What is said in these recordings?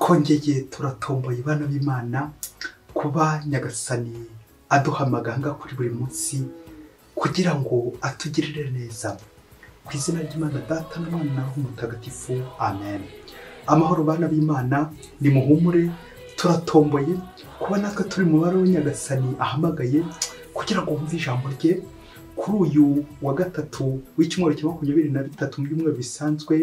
Twongeye turatomboye bana b'Imana kuba Nyagasani aduhamaganga kuri buri munsi kugira ngo atugirire neza. Ku izina ry'Imana Data na Mwana na Roho Mutagatifu, amen. Amahoro bana b'Imana, ni muhumure, turatomboye kuba natwe turi mu mubare wa Nyagasani ahamagaye kugira ngo wumve ijambo rye kuri uyu wa gatatu w'icyumweru cya 23 mu byumweru bisanzwe,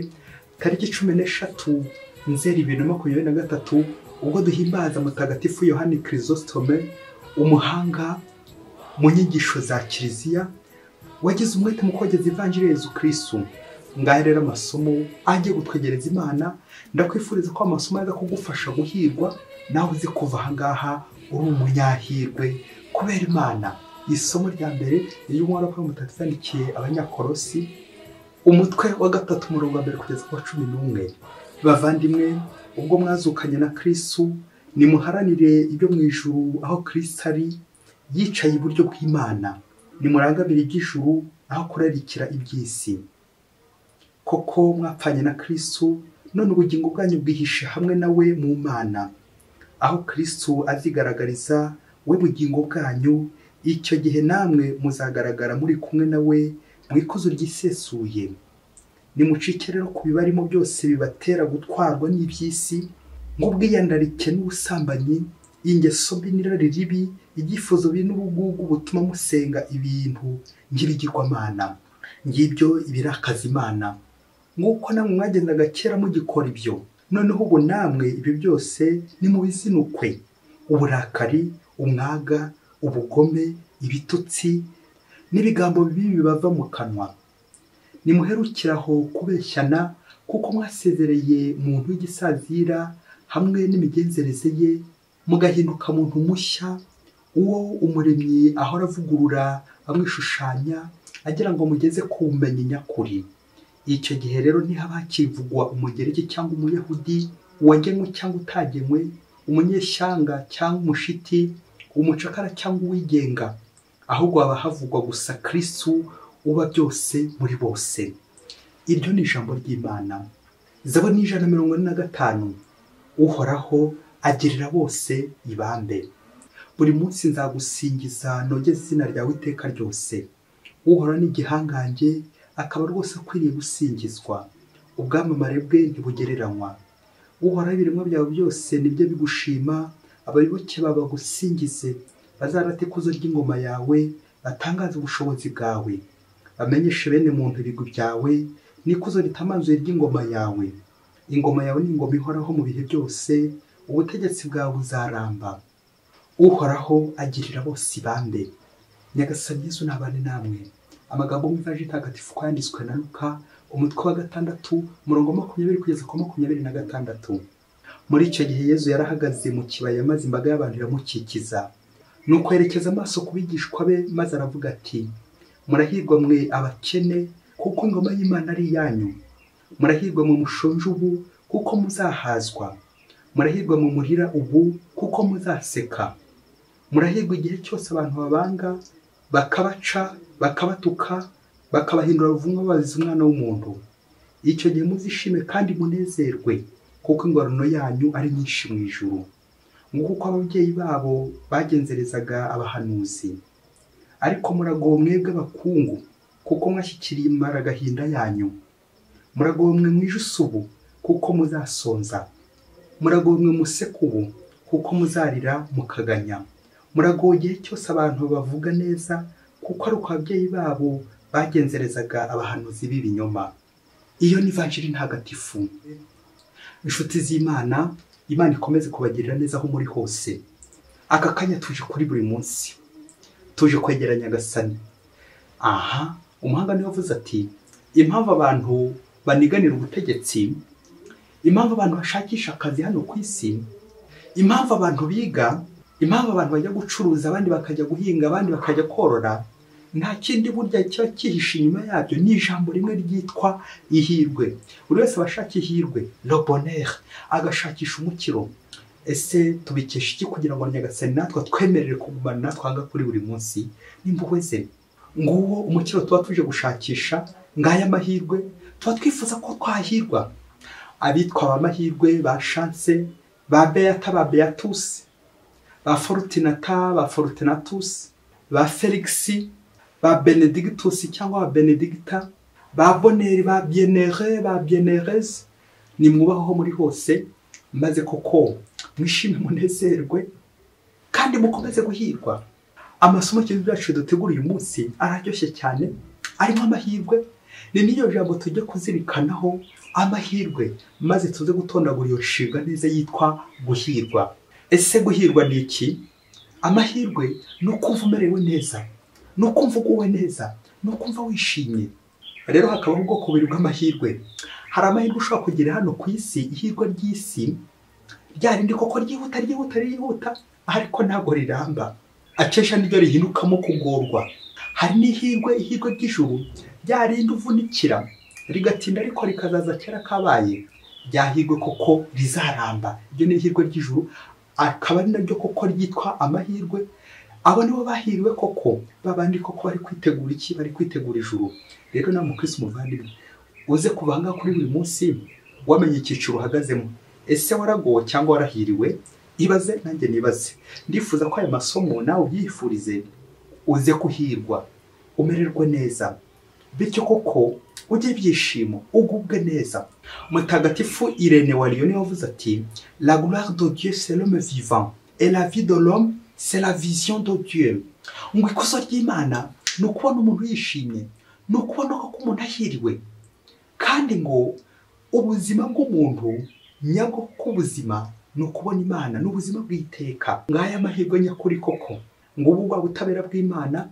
tariki 13 Nzeri 2023, ubwo duhimbaza Mutagatifu Yohani Chrysostome, umuhanga mu nyigisho za Kiliziya, wagize umwete mu kogeza Ivanjiri ya Yezu Kristu. Ngahe rero amasomo agiye gutwegereza Imana, ndakwifuriza ko amasomo aza kugufasha guhirwa, nawe uzi kuva aha ngaha uri umunyahirwe kubera Imana. Isomo rya mbere ry'umwaka wa Mutagatifu yandikiye Abanyakolosi, umutwe wa 3 umurongo wa 1 kugeza ku wa 11. Bavandimwe, ubwo mwazukanye na Kristu, nimuharanire ibyo mu ijuru aho Kristo ari yicaye iburyo bw'Imana. Nimurangamire iby'ijuru aho kurarikira iby'isi. Koko mwapfanye na Kristu, none ubugingo bwanyu bwihishe hamwe nawe mu Mana. Aho Kristu azigaragariza we bugingo bwanyu, icyo gihe namwe muzagaragara muri kumwe nawe mu ikuzo ryisesuye. Nimucike rero ku bibarimo byose bibatera gutwarwa n'iby'isi, nk'ubwiyandarike n'ubusambanyi, ingeso mbi n'irari ribi, ibyifuzo bibi n'ubugugu butuma musenga ibintu nk'ibigirwamana. Ngibyo ibirakaza Imana. Nk'uko namwe mwagendaga kera mugikora ibyo, noneho ubu namwe ibyo byose nimubizinukwe: uburakari, umwaga, ubugome, ibitutsi n'ibigambo bibi bibava mu kanwa. Nimuherukiraho kubeshyana, kuko mwasezereye muntu w'igisazira hamwe n'imigenzereze ye, mugahinduka muntu mushya, uwo umuremyi ahora avugurura amwishushanya agira ngo mugeze ku bumenyi nyakuri. Icyo gihe rero ntihaba hakivugwa Umugereki cyangwa Umuyahudi, uwagenwe cyangwa utagenwe, umunyeshyanga cyangwa umushiti, umucakara cyangwa uwigenga, ahubwo haba havugwa gusa Kristu uba byose muri bose. Iryo ni ijambo ry'Imana. Zaburi 145. Uhoraho agirira bose ibambe. Buri munsi nzagusingiza nogeze izina ryawe iteka ryose. Uhoraho ni igihangange, akaba rwose akwiriye gusingizwa. Ubwamamare bwe ntibugereranywa. Uhoraho, ibiremwa byawe byose nibyo bigushima, abayoboke bawe bagusingize, bazarate ikuzo ry'ingoma yawe, batangaze ubushobozi bwawe, bamenyeshe bene muntu ibigwi byawe n'ikuzo ritamanzuye ry'ingoma yawe. Ingoma yawe ni ingoma ihoraho mu bihe byose, ubutegetsi bwawe buzaramba. Uhoraho agirira bose ibambe. Nyagasani Yezu nabane namwe. Amagambo mu Ivanjiri Ntagatifu uko yanditswe na Luka, umutwe wa 6 umurongo 20 kugeza ku 26. Muri icyo gihe Yezu yarahagaze mu kibaya, maze imbaga y'abantu iramukikiza. Nuko yerekeza amaso ku bigishwa be, maze aravuga ati: murahirwa mwe abakene, kuko ingoma y'Imana ari iyanyu. Murahirwa mwe mushonje ubu, kuko muzahazwa. Murahirwa mwe murira ubu, kuko muzaseka. Murahirwa igihe cyose abantu babanga, bakabaca, bakabatuka, bakabahindura ruvumwa baziza Umwana w'umuntu. Icyo gihe muzishime kandi munezerwe, kuko ingororano yanyu ari nyinshi mu ijuru. Nguko uko ababyeyi babo bagenzerezaga abahanuzi. Ariko muragowe mwebwe abakungu, kuko mwashyikiriye imaragahinda yanyu. Muragowe mwe mwijuse ubu, kuko muzasonza. Muragowe mwe museka ubu, kuko muzarira mukaganya. Muragowe igihe cyose abantu bavuga neza, kuko ari uko ababyeyi babo bagenzerezaga abahanuzi b'ibinyoma. Iyo ni Ivanjiri Ntagatifu. Inshuti z'Imana, Imana ikomeze kubagirira neza aho muri hose. Aka kanya tuje kuri buri munsi, tuje kwegera Nyagasani. Aha umuhanga niwe wavuze ati: impamvu abantu baniganira ubutegetsi, impamvu abantu bashakisha akazi hano ku isi, impamvu abantu biga, impamvu abantu bajya gucuruza, abandi bakajya guhinga, abandi bakajya korora, nta kindi burya kiba cyihishe inyuma yabyo, ni ijambo rimwe ryitwa ihirwe. Buri wese aba ashaka ihirwe, le bonheur, agashakisha umukiro. Ese tubikesha iki kugira ngo Nyagasani natwe twemerere kugumana natwe aha kuri buri munsi n'impuhwe ze? Nguwo umukiro tuba tuje gushakisha, ngaya amahirwe tuba twifuza ko twahirwa. Abitwa abamahirwe ba chance ba Beata ba Beatus, ba Fortunata ba Fortunatus, ba Felix, ba Benedictus cyangwa ba Benedicta, ba Bonheur ba Bienheureux ba Bienheureuse, nimwubaho muri hose, maze koko mwishime munezerwe kandi mukomeze guhirwa. Amasomo yacu dutegura uyu munsi araryoshye cyane, arimo amahirwe. Ni niyo jambo tujye kuzirikanaho amahirwe, maze tuze gutondagura iyo nshinga neza yitwa guhirwa. Ese guhirwa ni iki? Amahirwe ni ukumva umerewe neza, ni ukumva uguwe neza, ni ukumva wishimye. Rero hakabaho ubwoko bubiri bw'amahirwe. Hari amahirwe ushobora kugira hano ku isi, ihirwe ry'isi rya rindi koko ryihuta ryihuta ryihuta, ariko ntabwo riramba, akesha niryo rihindukamo kugorwa. Hari n'ihirwe, ihirwe ry'ijuru rya rindi uvunikira rigatinda ariko rikazaza kera kabaye, ryahirwe koko rizaramba. Iryo ni ihirwe ry'ijuru, akaba ari naryo koko ryitwa amahirwe. Abo nibo bahiriwe koko, babandi koko bari kwitegura iki? Bari kwitegura ijuru. Rero nawe mukristo muvandimwe, uze kubanga kuri buri munsi wamenye icyiciro uhagazemo. Ese waragowe cyangwa warahiriwe? Ibaze nanjye nibaze. Ndifuza ko aya masomo nawe ubyifurize, uze kuhirwa, umererwe neza, bityo koko ujye ibyishimo, ugubwe neza. Mutagatifu Irene wa Lyon yavuze ati: La gloire de Dieu c'est l'homme vivant et la vie de l'homme c'est la vision de Dieu. Ngo ikuzo ry'Imana ni ukubona umuntu yishimye, ni ukubona ko umuntu ahiriwe, kandi ngo ubuzima bw'umuntu nyabwo k'ubuzima ni ukubona Imana, ni ubuzima bw'iteka. Ngaya amahirwe nyakuri koko, ngo ubu bwa butabera bw'Imana,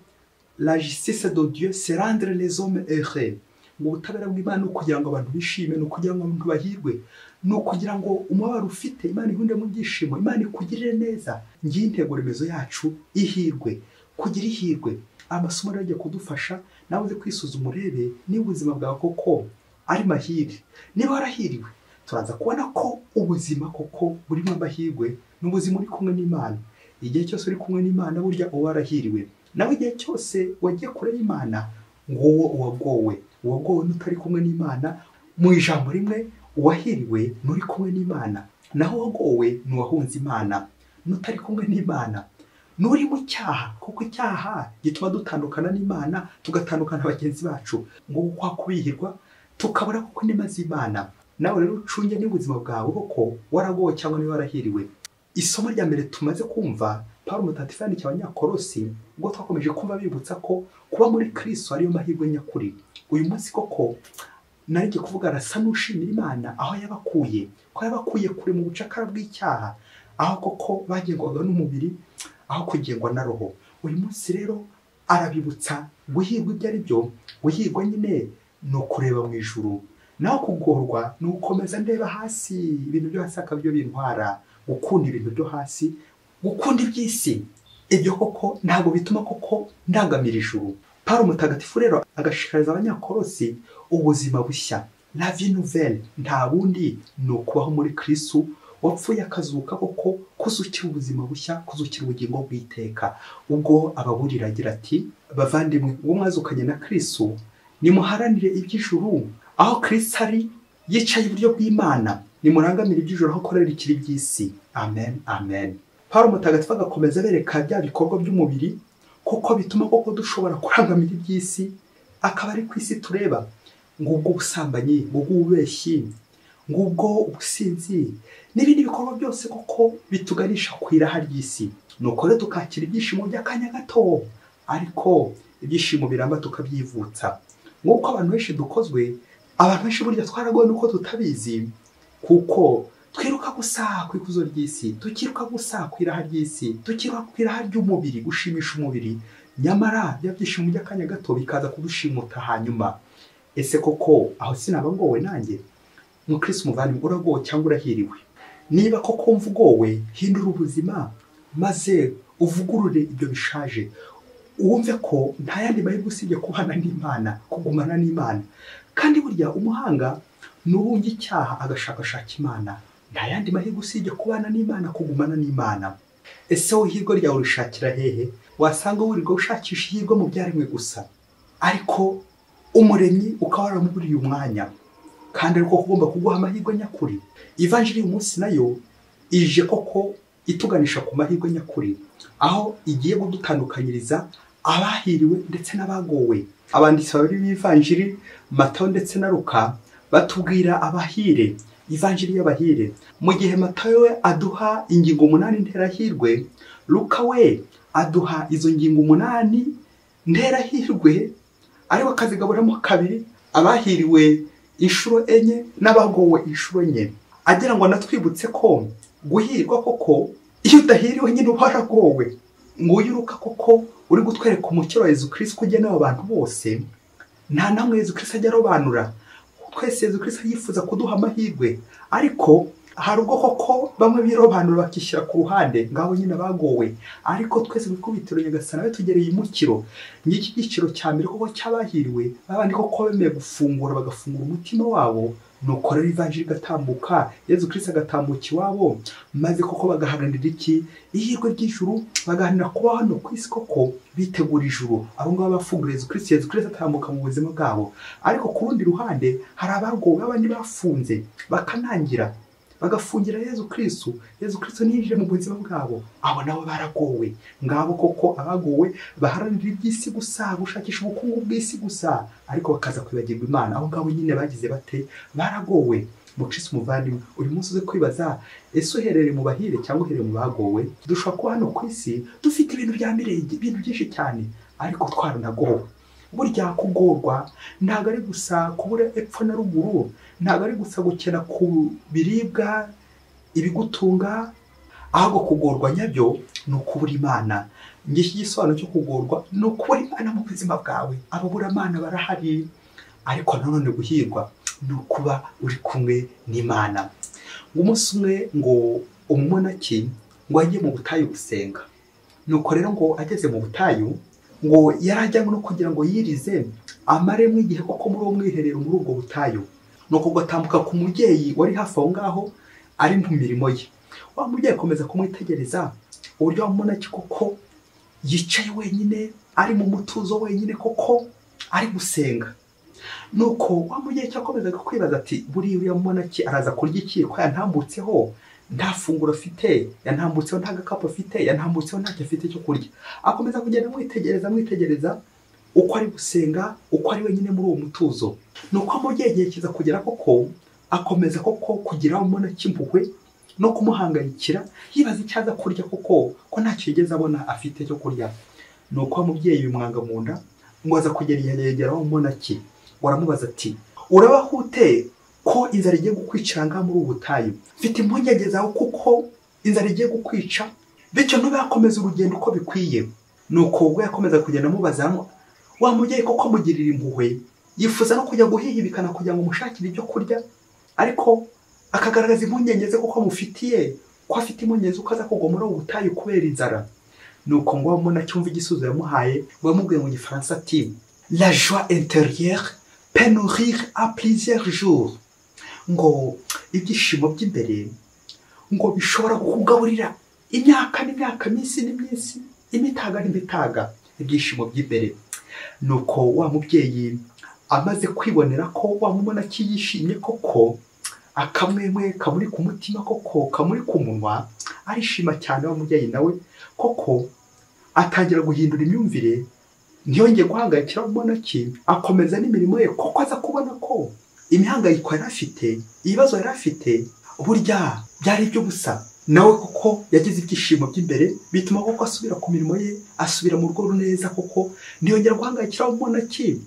la justice de Dieu c'est rendre les hommes heureux. Ngo ubutabera bw'Imana ni ukugira ngo abantu bishime, ni ukugira ngo abantu bahirwe, ni ukugira ngo umubabaro ufite Imana ihunde mu byishimo, Imana ikugirire neza. Ngiyi intego remezo yacu, ihirwe, kugira ihirwe. Amasomo rero agiye kudufasha nawe uze kwisuzuma urebe niba ubuzima bwawe koko ari mahire. Niba warahiriwe, turaza kubona ko ubuzima koko burimo amahirwe, ni ubuzima uri kumwe n'Imana. Igihe cyose uri kumwe n'Imana burya uba warahiriwe. Nawe igihe cyose wagiye kure y'Imana, nguwo uwagowe. Uwagowe n'utari kumwe n'Imana. Mu ijambo rimwe, uwahiriwe n'uri kumwe n'Imana, naho uwagowe ni uwahunze Imana, n'utari kumwe n'Imana, n'uri mu cyaha, kuko icyaha gituma dutandukana n'Imana, tugatandukana bagenzi bacu, ngo kwa kubihirwa tukabura kuko inema z'Imana. Nawe rero ucunge n'ubuzima bwawe koko waragowe cyangwa niba warahiriwe. Isomo rya mbere tumaze kumva, Paulo Mutagatifu yandikiye Abanyakolosi, ubwo twakomeje kumva bibutsa ko kuba muri Kristo ariyo mahirwe nyakuri. Uyu munsi koko naringiye kuvuga arasa n'ushimira Imana aho yabakuye, ko yabakuye kure mu bucakara bw'icyaha, aho koko bagengwaga n'umubiri aho kugengwa na roho. Uyu munsi rero arabibutsa guhirwa ibyo ari byo. Guhirwa nyine ni ukureba mu ijuru, naho kugorwa ni ugukomeza ndeba hasi, ibintu byo hasi akabyo bintwara, gukunda ibintu byo hasi, gukunda iby'isi. Ibyo koko ntabwo bituma koko ndangamira ijuru. Paulo Mutagatifu rero agashishikariza Abanyakolosi ubuzima bushya, la vie nouvelle. Nta bundi ni ukubaho muri Kristo wapfuye akazuka koko, kuzukira ubuzima bushya, kuzukira ubugingo bw'iteka. Ubwo ababurira agira ati: bavandimwe, uwo mwazukanye na Kristo, nimuharanire iby'ijuru, aho Kristo ari yicaye iburyo bw'Imana, nimurangamire iby'ijuru aho korera ikiri by'isi. Amen, amen. Paulo Mutagatifu agakomeza bereka bya bikorwa by'umubiri kuko bituma koko dushobora kurangamira iby'isi, akaba ari ku isi tureba. Ngubwo ubusambanyi, ngubwo ububeshyi, ngubwo ubusinzi n'ibindi bikorwa byose koko bituganisha ku iraha ry'isi. Nuko rero tukakira ibyishimo by'akanya gato, ariko ibyishimo biramba tukabyivutsa. Nk'uko abantu benshi dukozwe, abantu benshi burya twaragowe nuko tutabizi, kuko twiruka gusa ku ikuzo ry'isi, tukiruka gusa ku iraha ry'isi, tukiruka ku iraha ry'umubiri, gushimisha umubiri, nyamara bya byishimo by'akanya gato bikaza kudushimuta hanyuma. Ese koko aho sinaba ngowe nanjye? Mukristo muvandimwe, uragowe cyangwa urahiriwe? Niba koko wumva ugowe, hindura ubuzima maze uvugurure ibyo bishaje, wumve ko nta yandi mahirwe usibye kubana n'Imana, kugumana n'Imana. Kandi burya umuhanga n'uwunga icyaha agashakashaka Imana. Nta yandi mahirwe usibye kubana n'Imana, kugumana n'Imana. Ese wowe ihirwe ryawe urishakira hehe? Wasanga wirirwa ushakisha ihirwe mu byaremwe gusa, ariko umuremyi ukaba waramuburiye umwanya, kandi ariko ugomba kuguha amahirwe nyakuri. Ivanjiri uyu munsi nayo ije koko ituganisha ku mahirwe nyakuri, aho igiye kudutandukanyiriza abahiriwe ndetse n'abagowe. Abanditsi babiri b'ivanjiri, Matayo ndetse na Luka, batubwira abahire, ivanjiri y'abahire. Mu gihe Matayo we aduha ingingo 8 nterahirwe, Luka we aduha izo ngingo 8 nterahirwe, ariko akazigaburamo kabiri, abahiriwe inshuro 4 n'abagowe inshuro 4, agira ngo anatwibutse ko guhirwa koko iyo udahiriwe nyine uba waragowe. Nguyu Luka koko uri gutwereka umukiro wa Yezu Kristo ugenewe abantu bose, nta namwe Yezu Kristo ajya arobanura. Twese Yezu Kristo yifuza kuduha amahirwe, ariko hari ubwo koko bamwe birobanura bakishyira ku ruhande, ngabo nyine bagowe. Ariko twese kwikubitiro Nyagasani abe tugereye imukiro. Ngiki giciro cya mbere koko cyabahiriwe, babandi koko bemeye gufungura bagafungura umutima wabo, nuko rero ivanjiri igatambuka, Yezu Kristo agatambuka iwabo, maze koko bagaharanira iki? Ihirwe ry'ijuru, bagaharanira kuba hano ku isi koko bitegura ijuru. Abo ngabo bafungura Yezu Kristo, Yezu Kristo atambuka mu buzima bwabo. Ariko ku rundi ruhande hari abagowe, abandi bafunze bakanangira, bagafungira Yezu Kristo, Yezu Kristo ntiyinjire mu buzima bwabo, abo nabo baragowe. Ngabo koko abagowe baharanira iby'isi gusa, gushakisha ubukungu bw'isi gusa, ariko bakaza kwibagirwa Imana. Abo ngabo nyine bagize bate? Baragowe. Mukristo muvandimwe, uyu munsi uze kwibaza, ese uherereye mu bahire cyangwa uherereye mu bagowe? Dushobora kuba hano ku isi dufite ibintu bya mirenge, ibintu byinshi cyane, ariko twaranagowe. Burya kugorwa ntabwo ari gusa kubura epfo na ruguru, ntabwo ari gusa gukena ku biribwa ibigutunga, ahubwo kugorwa nyabyo ni ukubura Imana. Ngiki igisobanuro cyo kugorwa ni ukubura Imana mu buzima bwawe. Ababuramana barahari, ariko nanone guhirwa ni ukuba uri kumwe n'Imana. Ngo umunsi umwe ngo umumonaki ngo ajye mu butayu gusenga. Nuko rero ngo ageze mu butayu, ngo yarajyanywe no kugira ngo yirize amaremwe igihe koko muri uwo mwiherero muri ubwo butayu. Nuko gatambuka ku mubyeyi wari hafi aho ngaho ari mu mirimo ye. Wa mubyeyi akomeza kumwitegereza uburyo wa monaki koko yicaye wenyine, ari mu mutuzo wenyine koko ari gusenga. Nuko wa mubyeyi cyakomezaga kwibaza ati, buriya uriya monaki araza kurya iki ko yantambutseho nta funguro afite, yantambutseho nta gakapu afite, yantambutseho ntacyo afite cyo kurya. Akomeza kugenda amwitegereza uko ari gusenga, uko ari wenyine muri uwo mutuzo. Nuko amubyeyi igihe kiza kugera koko akomeza koko kugira umunaki impuhwe no kumuhangayikira, yibaza icyo aza kurya koko ko ntacyo yigeze abona afite cyo kurya. Nuko amubyeyi bimwanga mu nda, ngo aza kugera igihe yegera wa monaki, waramubaza ati, urabaho ute ko inzara igiye gukwica ngaha muri ubu butayu? Mfite impungenge zawe kuko inzara igiye gukwica, bityo ntubakomeza urugendo uko bikwiye. Nuko ubwo yakomeza kugenda amubaza, wa mubyeyi koko amugirira impuhwe, yifuza no kujya guhihibikana kugira ngo umushakire ibyo kurya, ariko akagaragaza impungenge ze kuko amufitiye, ko afite impungenge z'uko aza kugwa muri ubu butayu kubera inzara. Nuko ngo wa cyumva igisubizo yamuhaye, ngo yamubwiye mu Gifaransa ati, la joie intérieure peut nourrir à plusieurs jours. Ngo ibyishimo by'imbere ngo bishobora kukugaburira imyaka n'imyaka, iminsi n'iminsi, imitaga n'imitaga. Ibyishimo by'imbere. Nuko wa mubyeyi amaze kwibonera ko wa mumonaki yishimye koko, akamwemwe kamuri ku mutima koko kamuri ku munwa, arishima cyane. Wa mubyeyi nawe koko atangira guhindura imyumvire, ntiyongeye guhangayikira umunaki, akomeza n'imirimo ye, koko aza kubona ko imihangayiko yari afite, ibibazo yari afite, burya byari ibyo gusa. Nawe koko yagize ibyishimo by'imbere, bituma koko asubira ku mirimo ye, asubira mu rugo neza koko, ntiyongera guhangayikira umunaki,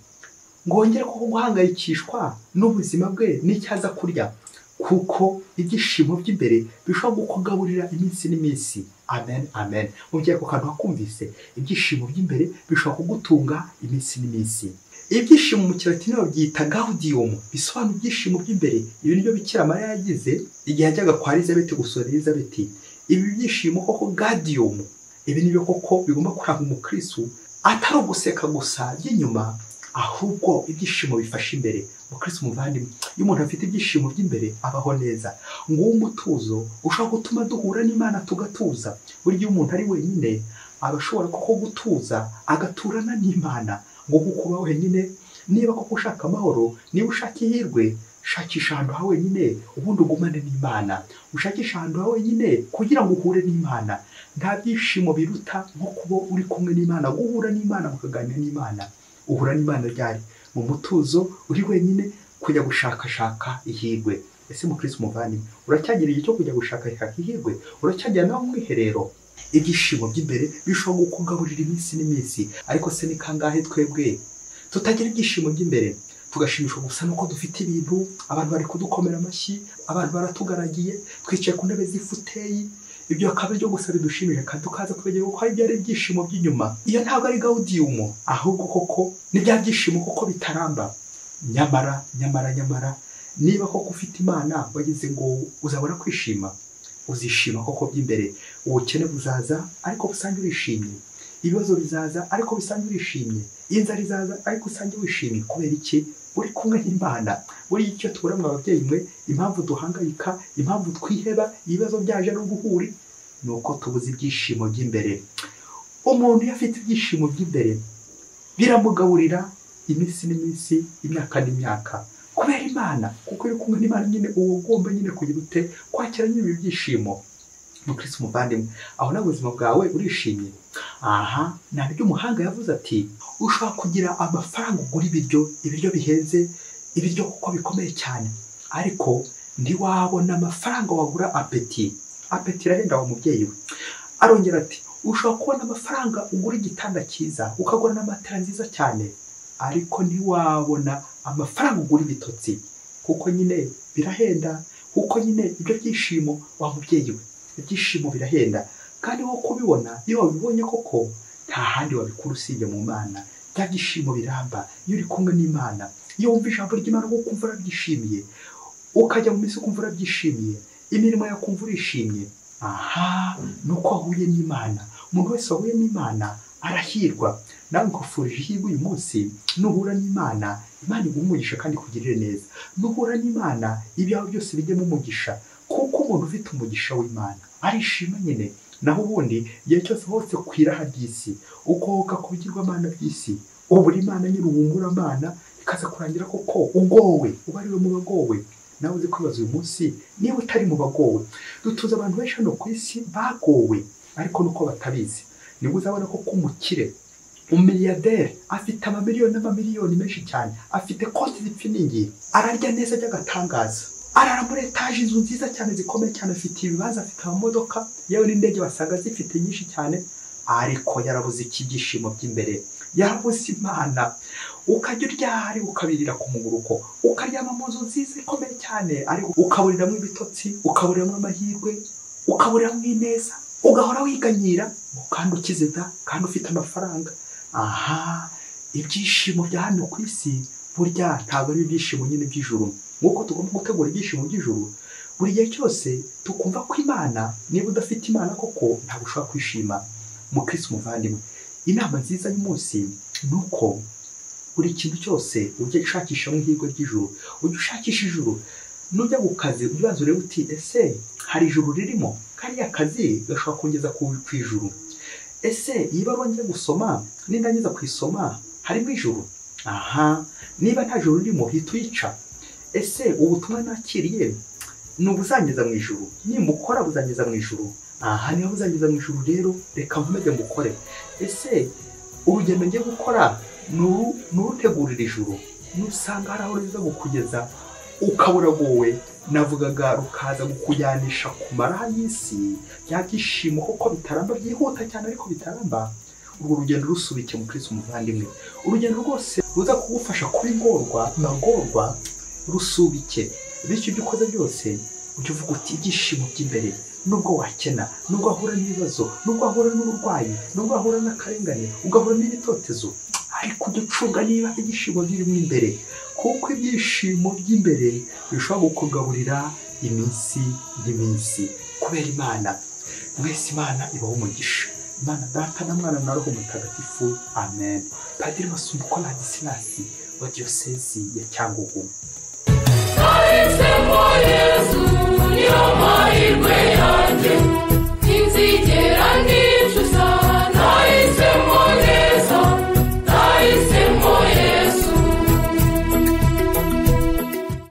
ngo yongere koko guhangayikishwa n'ubuzima bwe n'icyo aza kurya, kuko ibyishimo by'imbere bishobora kukugaburira iminsi n'iminsi. Amen, amen. Mubyeyi ako kantu wakumvise, ibyishimo by'imbere bishobora kugutunga iminsi n'iminsi. Ibyishimo mu Kilatini babyita gaudium, bisobanura ibyishimo by'imbere. Ibi nibyo Bikira Mariya yagize igihe yajyaga kwa Elizabeth gusura Elizabeth. Ibi byishimo koko gaudium, ibi nibyo koko bigomba kuranga umukristo, atari uguseka gusa by'inyuma, ahubwo ibyishimo bifasha imbere. Mukristo muvandimwe, iyo umuntu afite ibyishimo by'imbere abaho neza. Nguwo umutuzo ushobora gutuma duhura n'Imana tugatuza. Burya iyo umuntu ari wenyine aba ashobora koko gutuza agaturana n'Imana. Ngo kuba wenyine, niba koko ushaka amahoro, niba ushaka ihirwe, Shakisha ahantu ha wenyine ubundi ugumane n'Imana. Ushakisha ahantu ha wenyine kugira ngo uhure n'Imana. Nta byishimo biruta nko kuba uri kumwe n'Imana, guhura n'Imana, mukaganira n'Imana. Uhura n'Imana ryari? Mu mutuzo, uri wenyine, kujya gushakashaka ihirwe. Ese mukristo muvandimwe, uracyagira igihe cyo kujya gushakashaka ihirwe? Uracyagira nawe umwiherero? Ibyishimo by'imbere bishobora kukugaburira iminsi n'iminsi, ariko se ni kangahe twebwe tutagira ibyishimo by'imbere, tugashimishwa gusa nuko dufite ibintu, abantu bari kudukomera amashyi, abantu baratugaragiye, twicaye ku ntebe z'ifuteyi, ibyo akaba aribyo gusa bidushimisha, kandi tukaza kwibagirwa ko hari byari ibyishimo by'inyuma. Iyo ntabwo ari gaudium, ahubwo koko ni bya byishimo koko bitaramba. Nyamara nyamara nyamara niba koko ufite Imana, wagize ngo uzabona kwishima, uzishima koko by'imbere. Ubukene buzaza ariko busange urishimye, ibibazo bizaza ariko bisange urishimye, inzara izaza ariko usange wishimye. Kubera iki? Uri kumwe n'Imana. Buri icyo tubura mu ababyeyi mwe, impamvu duhangayika, impamvu twiheba, ibibazo byaje n'ubuhuri, nuko tubuze ibyishimo by'imbere. Umuntu iyo afite ibyishimo by'imbere biramugaburira iminsi n'iminsi, imyaka n'imyaka, kubera Imana. Kuko uri kumwe n'Imana nyine, uba ugomba nyine kugira ute? Kwakira nyine ibi byishimo. Mukristo muvandimwe, aho nawe ubuzima bwawe urishimye. Aha ntabwo umuhanga yavuze ati ushobora kugira amafaranga ugura ibiryo, ibiryo bihenze, ibiryo kuko bikomeye cyane, ariko ntiwabona amafaranga wagura apeti. Apeti irahenda wa mubyeyi we. Arongera ati ushobora kubona amafaranga ugura igitanda cyiza, ukagura na matera nziza cyane, ariko ntiwabona amafaranga ugura ibitotsi, kuko nyine birahenda, kuko nyine ibyo byishimo wa mubyeyi we, ibyishimo birahenda. Kandi wowe kubibona, iyo wabibonye koko nta handi wabikura usibye mu Mana. Bya byishimo biramba iyo uri kumwe n'Imana. Iyo wumva ijambo ry'Imana ukumva urabyishimiye, ukajya mu misi ukumva urabyishimiye, imirimo yawe ukumva urishimye. Aha nuko wahuye n'Imana. Umuntu wese wahuye n'Imana arahirwa. Nawe nkufurije ihirwe uyu munsi. Nuhura n'Imana, Imana iguhe umugisha kandi ikugirire neza. Nuhura n'Imana, ibyawe byose bijyemo umugisha, kuko umuntu ufite umugisha w'Imana arishima nyine. Naho ubundi igihe cyose hose ku iraha ry'isi, ukohoka ku bigirwamana by'isi, ubura Imana nyine, ubungura Imana, ikaza kurangira koko ugowe, uba ari we mu bagowe. Nawe uzi kwibaza uyu munsi niba utari mu bagowe. Dutuze abantu benshi hano ku isi bagowe, ariko nuko batabizi. Nibwo uzabona ko umukire, umiliyaderi, afite amamiliyoni n'amamiliyoni menshi cyane, afite konti zipfiningiye, ararya neza by'agatangaza, arara muri etaje, inzu nziza cyane zikomeye cyane, afite ibibanza, afite amamodoka, yewe n'indege basanga zifite nyinshi cyane, ariko yarabuze iki? Ibyishimo by'imbere, yarabuze Imana. Ukajya urya ukabirira ku muguruko, ukaryama mu nzu nziza ikomeye cyane, ariko ukaburiramo ibitotsi, ukaburiramo amahirwe, ukaburiramo ineza, ugahora wiganyira kandi ukize da, kandi ufite amafaranga. Aha ibyishimo bya hano ku isi burya ntabwo ari ibyishimo nyine by'ijuru. Nk'uko tugomba gutegura ibyishimo by'ijuru buri gihe cyose, tukumva ko Imana, niba udafite Imana koko ntabwo ushobora kwishima. Mukristo muvandimwe, inama nziza y'umunsi ni uko buri kintu cyose ujya ushakishamo ihirwe ry'ijuru, ujya ushakisha ijuru. Nujya ku kazi ujya ubanza urebe uti ese hari ijuru ririmo? Kariya kazi gashobora kungeza ku ijuru. Ese iyi baruwa ngiye gusoma, nindangiza kuyisoma harimo ijuru? Aha niba nta juru ririmo hita uyica. Ese ubutumwa nakiriye ni ubuzangeza mu ijuru? Nimukora buzangeza mu ijuru. Aha niba buzangeza mu ijuru rero reka nkomeze mukore. Ese urugendo ngiye gukora nurutegurira ijuru? Nusanga hari aho ruza kukugeza ukabura wowe, navugaga rukaza kukujyanisha ku maraha y'isi, bya byishimo koko bitaramba, byihuta cyane ariko bitaramba. Urwo rugendo rusubike mukristo muvandimwe. Urugendo rwose ruza kugufasha kuba ingorwa magorwa, rusubike. Bityo ibyo ukoze byose ujye uvuga uti ibyishimo by'imbere, nubwo wakena, nubwo wahura n'ibibazo, nubwo wahura n'uburwayi, nubwo wahura n'akarengane, ugahura n'ibitotezo, ariko ujye ucunga niba ibyishimo birimo imbere, kuko ibyishimo by'imbere bishobora kukugaburira iminsi n'iminsi. Kubera Imana mwese, Imana ibaho umugisha. Imana Data na Mwana na Roho Mutagatifu, amen. Padiri Masumbuko Ladislas wa Diyosezi ya Cyangugu.